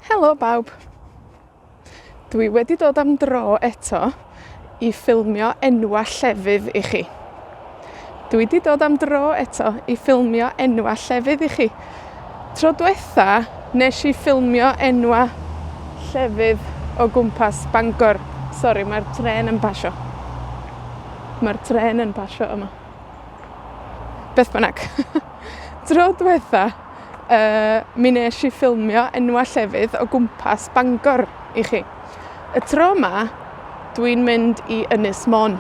Helo bawb. Dwi wedi dod am dro eto i ffilmio enwa' llefydd i chi. Dwi 'di dod am dro eto i ffilmio enwa' llefydd i chi. Tro dwetha, nesh i ffilmio enwa' llefydd o gwmpas Bangor. Sori, mae'r trên yn pasio. Mae'r trên yn pasio yma. Beth bynnag. Tro dwetha, yy, mi nesh i ffilmio enwa' llefydd o gwmpas Bangor i chi. Y tro 'ma, dwi'n mynd i Ynys Môn.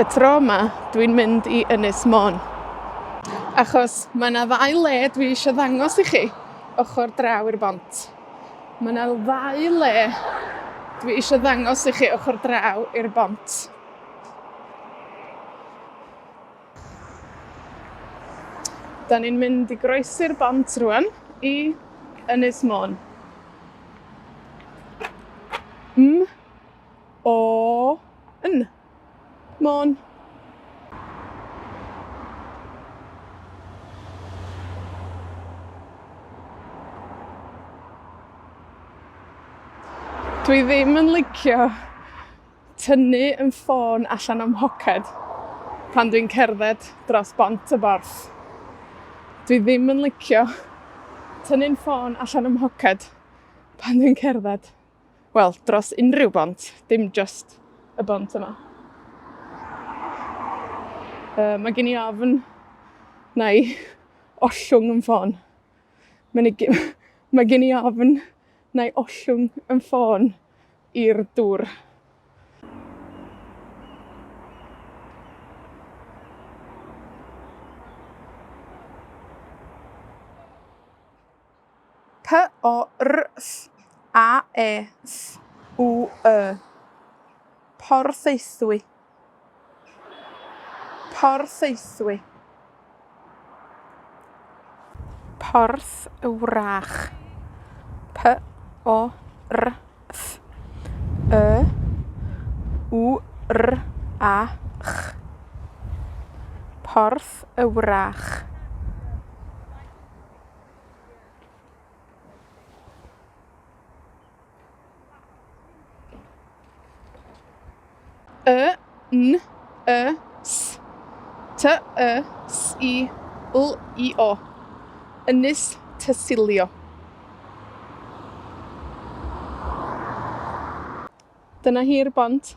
Y tro 'ma, dwi'n mynd i Ynys Môn. Achos mae 'na ddau le dwi isio ddangos i chi ochor draw i'r bont. Ma' 'na ddau le dwi isio ddangos i chi ochor draw i'r bont. 'Dan ni'n mynd i groesi'r bont rŵan i Ynys Môn. M O N. Môn. Dwi ddim yn licio tynnu 'yn ffôn allan o'm mhoced pan dwi'n cerdded dros bont y Borth. Dwi ddim yn licio tynnu'n ffôn allan o'm mhoced pan dwi'n cerdded, wel, dros unryw bont, dim jyst y bont yma. Yy, ma' gen i ofn 'nai ollwng 'yn ffôn. Mae'n i gy-, mae gen i ofn 'nai ollwng 'yn ffôn i'r dŵr. P O R Th A E Th W Y. Porthaethwy. Porthaethwy. Porth y Wrach. Py O R Th Y W R A Ch. Porth y Wrach. Y N Y S T Y S I L I O. Ynys Tysilio. Dyna hi'r bont.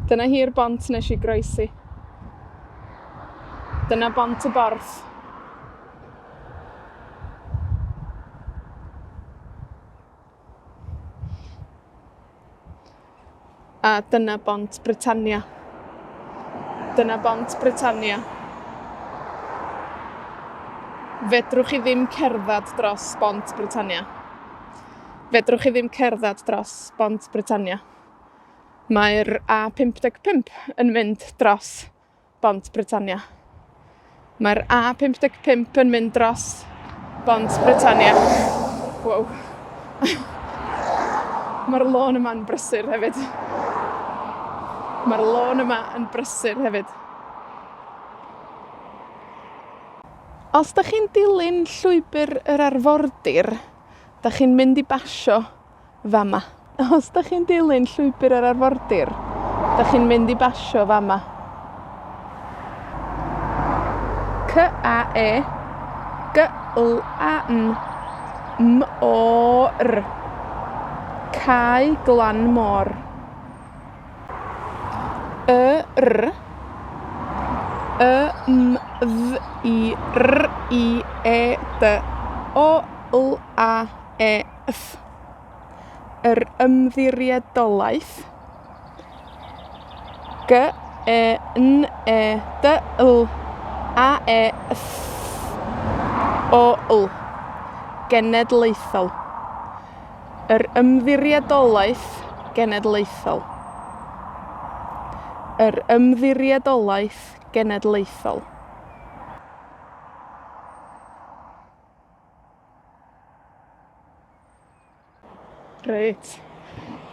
Dyna hi'r bont nesh i groesi. Dyna bont y Borth. A dyna bont Britannia. Dyna bont Britannia. Fedrwch chi ddim cerddad dros bont Britannia. Fedrwch chi ddim cerddad dros bont Britannia. Mae'r A pump deg pump yn mynd dros Bont Britannia. Mae'r A 55 yn mynd dros Bont Britannia. Wow. Ma'r lôn yma'n brysur hefyd. Ma'r lôn yma yn brysur hefyd. Os 'dach chi'n dilyn llwybyr yr arfordir, 'dach chi'n mynd i basio fa' 'ma. Os 'dach chi'n dilyn llwybyr yr arfordir, 'dach chi'n mynd i basio fa' 'ma. Cy A E Gy L A N M O R. Cae Glan Môr. Y R Y M Dd I R I E D O L A E Ff. Yr Ymddiriedolaeth. Gy E N E D L A E Th O L. Genedlaethol. Yr Ymddiriedolaeth Genedlaethol. Yr Ymddiriedolaeth Genedlaethol. Reit,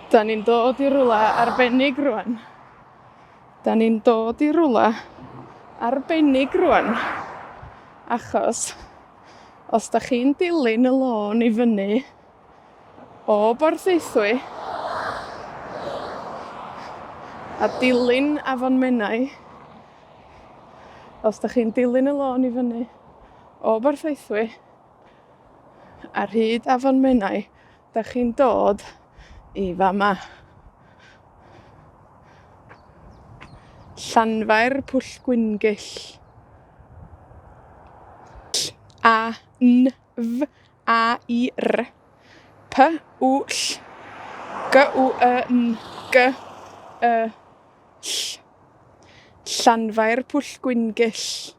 'dan ni'n dod i rwla arbennig rŵan. 'Dan ni'n dod i rwla arbennig rŵan, achos Os 'dach chi'n dilyn y lôn i fyny o Borthaethwy, a dilyn Afon Menai, os 'dach chi'n dilyn y lôn i fyny o Borthaethwy, ar hyd Afon Menai, 'dach chi'n dod i fa' 'ma. Llanfair Pwllgwyngyll. A N F A I R P W L G W Y N G Y L L. Llanfair Pwllgwyngyll.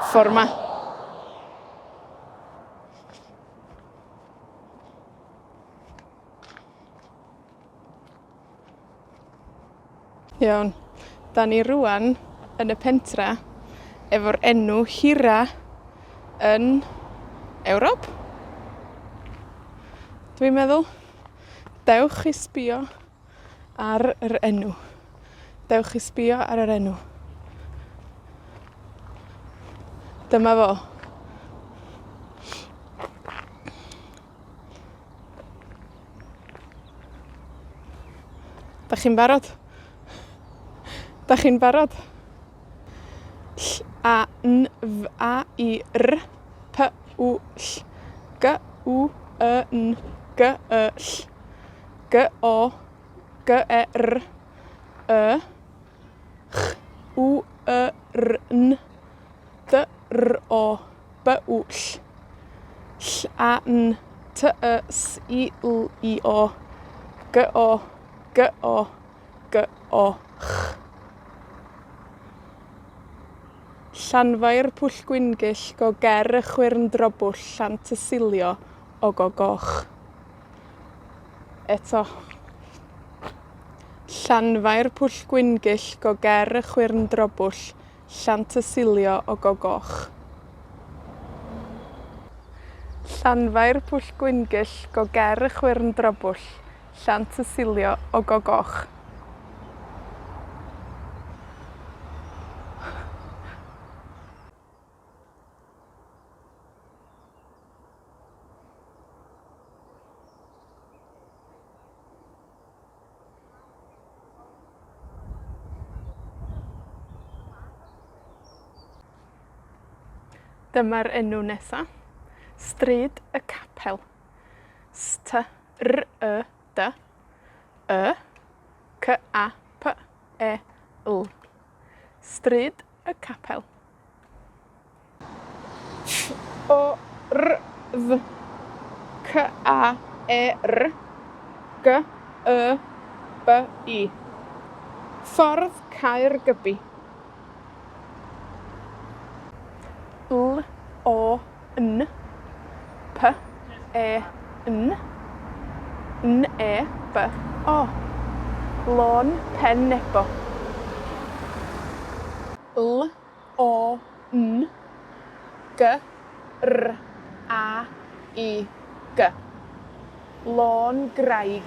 Ffor' 'ma. Iawn. 'Dan ni rŵan yn y pentra efo'r enw hira yn Ewrop? Dwi'n meddwl. Dewch i sbïo ar yr enw. Dewch i sbïo ar yr enw. Dyma fo. 'Dach chi'n barod? 'Dach chi'n barod? Ll A N F A I R P W L G W Y N G Y L G O G E R Y Ch W Y R N D R O B W L Ll A N T Y S I L I O G O G O G O Ch. Llanfair Pwllgwyngyll go ger y chwyrndrobwll Llantysilio o go goch. Eto. Llanfair Pwllgwyngyll go ger y chwyrndrobwll Llantysilio o go goch. Llanfair Pwllgwyngyll go ger y chwyrn drobwll, Llantysilio o go goch. Dyma'r enw nesa. Stryd y Capel. S T R Y D Y C A P E L. Stryd y Capel. F O R Dd C A E R G Y B I. Ffordd Caergybi. L O N P E N N E B O. Lôn Pen Nebo. L O N G R A I G. Lôn Graig.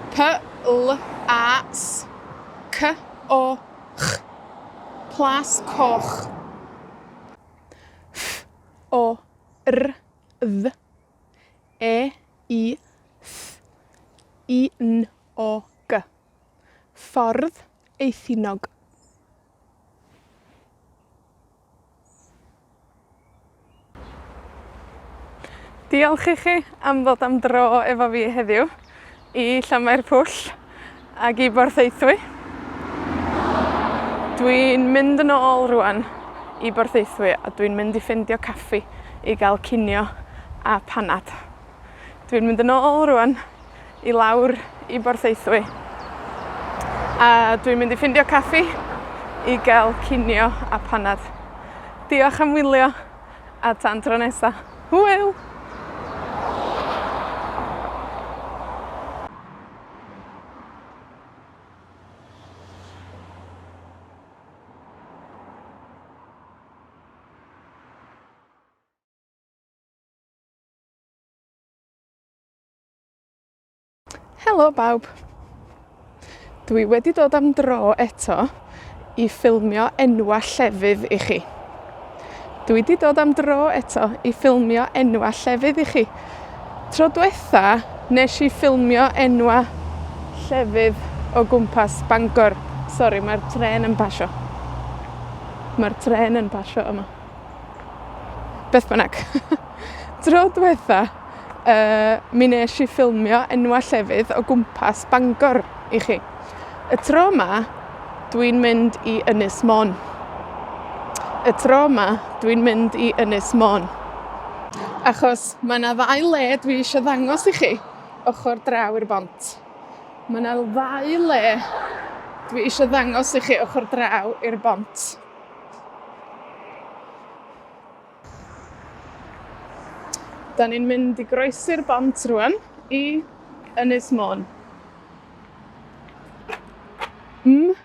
P L A S C O Ch. Plas Coch. Ff O R Dd E I Th I N O G. Ffordd Eithinog. Diolch i chi am ddod am dro efo fi heddiw i Llanfairpwll ag i Borthaethwy. Dwi'n mynd yn ôl rŵan i Borthaethwy a dwi'n mynd i ffindio caffi i ga'l cinio a panad. Dwi'n mynd yn ôl rŵan i lawr i Borthaethwy. A dwi'n mynd i ffindio caffi i gael cinio a panad. Diolch am wylio, a tan tro nesa. Hwyl! Helo bawb. Dwi wedi dod am dro eto i ffilmio enwa' llefydd i chi. Dwi 'di dod am dro eto i ffilmio enwa' llefydd i chi. Tro dwetha, nesh i ffilmio enwa' llefydd o gwmpas Bangor. Sori, mae'r trên yn pasio. Mae'r trên yn pasio yma. Beth bynnag. Tro dwetha, yy, mi nesh i ffilmio enwa' llefydd o gwmpas Bangor i chi. Y tro 'ma, dwi'n mynd i Ynys Môn. Y tro 'ma, dwi'n mynd i Ynys Môn. Achos mae 'na ddau le dwi isio ddangos i chi ochor draw i'r bont. Ma' 'na ddau le dwi isio ddangos i chi ochor draw i'r bont. 'Dan ni'n mynd i groesi'r bont rŵan i Ynys Môn. M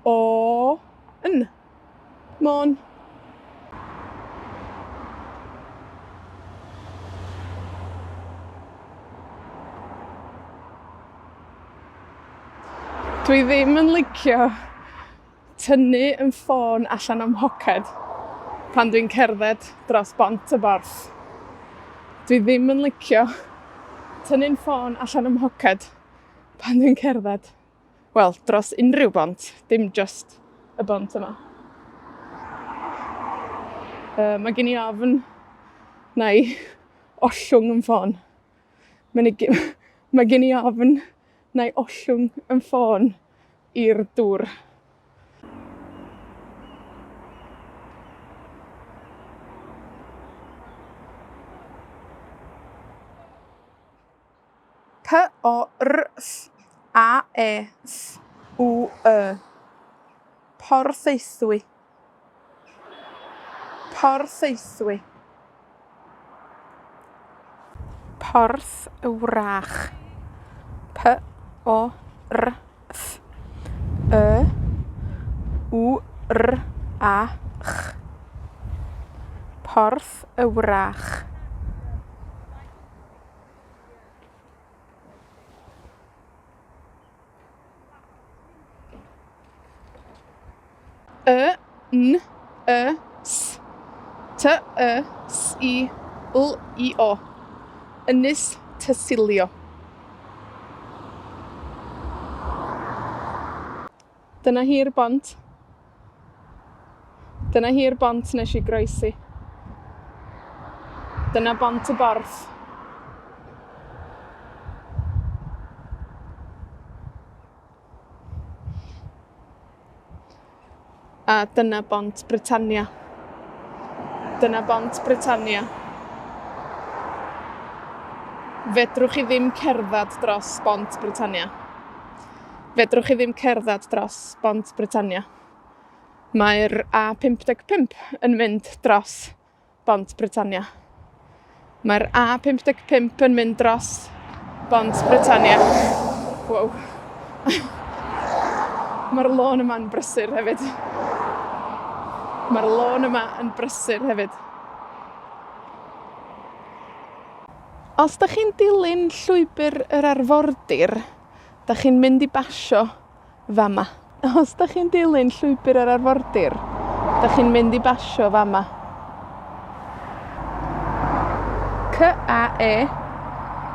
O N. Môn. Dwi ddim yn licio tynnu 'yn ffôn allan o'm mhoced pan dwi'n cerdded dros bont y Borth. Dwi ddim yn licio tynnu'n ffôn allan o'm mhoced pan dwi'n cerdded, wel, dros unryw bont, dim jyst y bont yma. Yy, ma' gen i ofn 'nai ollwng 'yn ffôn. Mae'n i gy-, mae gen i ofn 'nai ollwng 'yn ffôn i'r dŵr. P O R Th A E Th W Y. Porthaethwy. Porthaethwy. Porth y Wrach. Py O R Th Y W R A Ch. Porth y Wrach. Y N Y S T Y S I L I O. Ynys Tysilio. Dyna hi'r bont. Dyna hi'r bont nesh i groesi. Dyna Bont y Borth. A dyna Bont Britannia. Dyna Bont Britannia. Fedrwch chi ddim cerddad dros Bont Britannia. Fedrwch chi ddim cerddad dros Bont Britannia. Mae'r A pump deg pump yn mynd dros Bont Britannia. Mae'r A 55 yn mynd dros Bont Britannia. Wow. Mae'r lôn yma'n brysur hefyd. Mae'r lôn yma yn brysur hefyd. Os 'dach chi'n dilyn llwybyr yr arfordir, 'dach chi'n mynd i basio fama. Os 'dach chi'n dilyn llwybyr yr arfordir, 'dach chi'n mynd i basio fama. Cy A E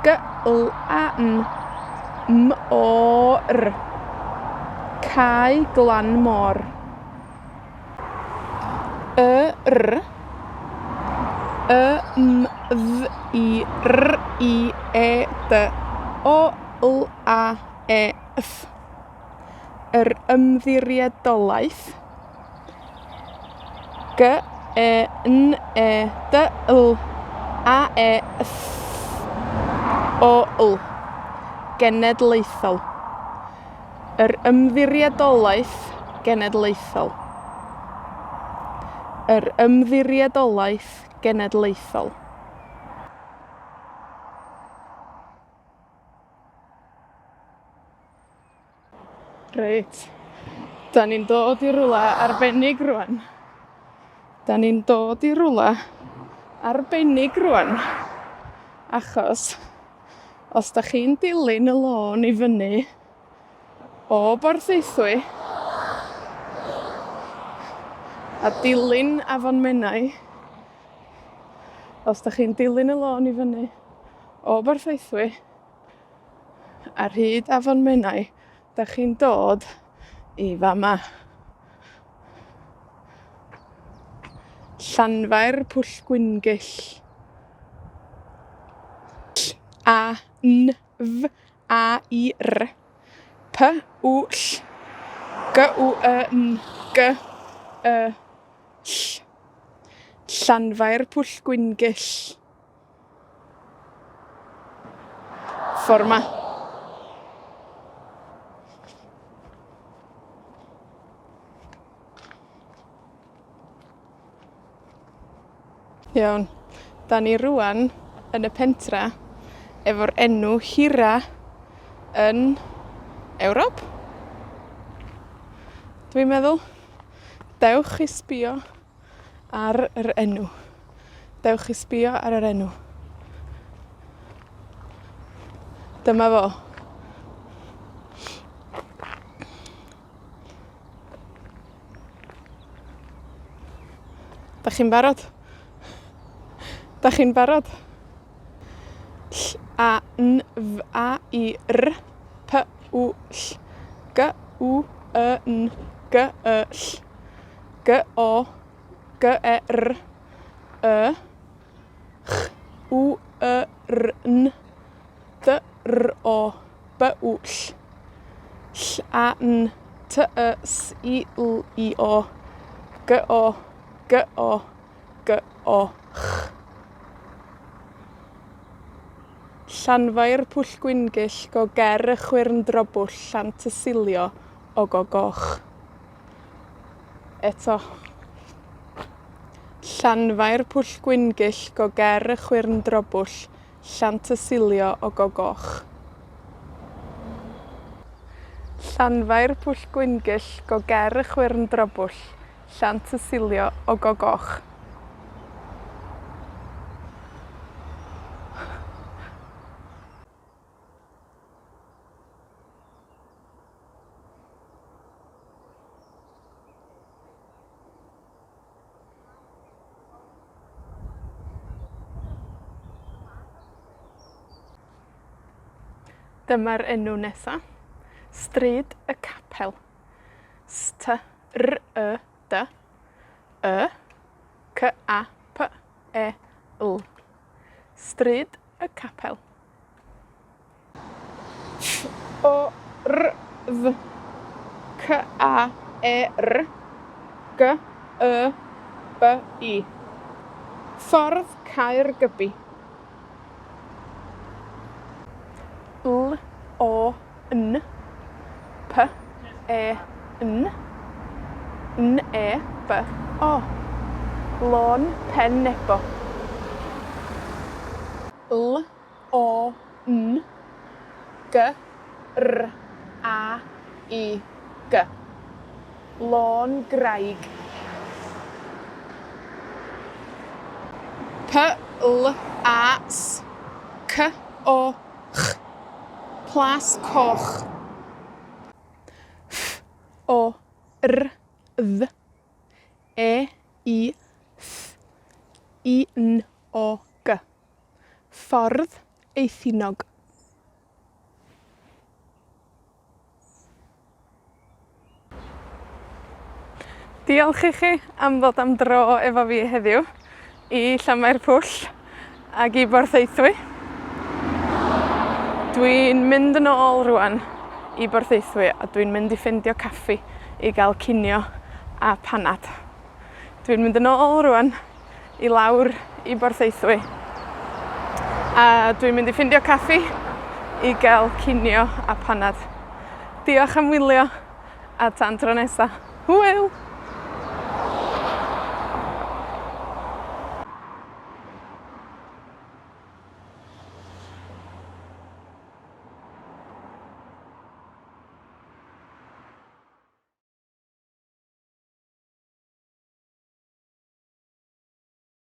Gy L A N M O R. Cae Glan Môr. Y R Y M Dd I R I E D O L A E Ff. Yr Ymddiriedolaeth. Gy E N E D L A E Th O L. Genedlaethol. Yr Ymddiriedolaeth Genedlaethol. Yr Ymddiriedolaeth Genedlaethol. Reit, 'dan ni'n dod i rwla arbennig rŵan. 'Dan ni'n dod i rwla arbennig rŵan, achos os 'dach chi'n dilyn y lôn i fyny o Borthaethwy, A dilyn Afon Menai, os 'dach chi'n dilyn y lôn i fyny, o Borthaethwy, ar hyd Afon Menai, 'dach chi'n dod i fa' 'ma. Llanfair Pwllgwyngyll. Ll A N F A I R P W Ll G W Y N G Y Ll. Llanfair Pwllgwyngyll. Ffor' 'ma. Iawn. 'Dan ni rŵan yn y pentra efo'r enw hira yn Ewrop? Dwi'n meddwl. Dewch i sbïo ar yr enw. Dewch i sbïo ar yr enw. Dyma fo. 'Dach chi'n barod? 'Dach chi'n barod? Ll A N F A I R P W Ll G W Y N G Y Ll G O G E R Y Ch W Y R N D R O B W Ll Ll A N T Y S I L I O G O G O G O Ch. Llanfair Pwllgwyngyll go ger y chwyrndrobwll Llantysilio o go goch. Eto. Llanfair Pwllgwyngyll go ger y chwyrndrobwll Llantysilio o go goch. Llanfair Pwllgwyngyll go ger y chwyrn drobwll, Llantysilio o go goch. Dyma'r enw nesa. Stryd y Capel. S T R Y D Y C A P E L. Stryd y Capel. F O R Dd C A E R G Y B I. Ffordd Caergybi. L O N P E N N E B O. Lôn Pen Nebo. L O N G R A I G. Lôn Graig. Py L A S C O CH. Plas Coch. Ff O R Dd E I Th I N O G. Ffordd Eithinog. Diolch i chi am ddod am dro efo fi heddiw i Llanfairpwll ag i Borthaethwy. Dwi'n mynd yn ôl rŵan i Borthaethwy a dwi'n mynd i ffindio caffi i ga'l cinio a panad. Dwi'n mynd yn ôl rŵan i lawr i Borthaethwy. A dwi'n mynd i ffindio caffi i gael cinio a panad. Diolch am wylio, a tan tro nesa. Hwyl!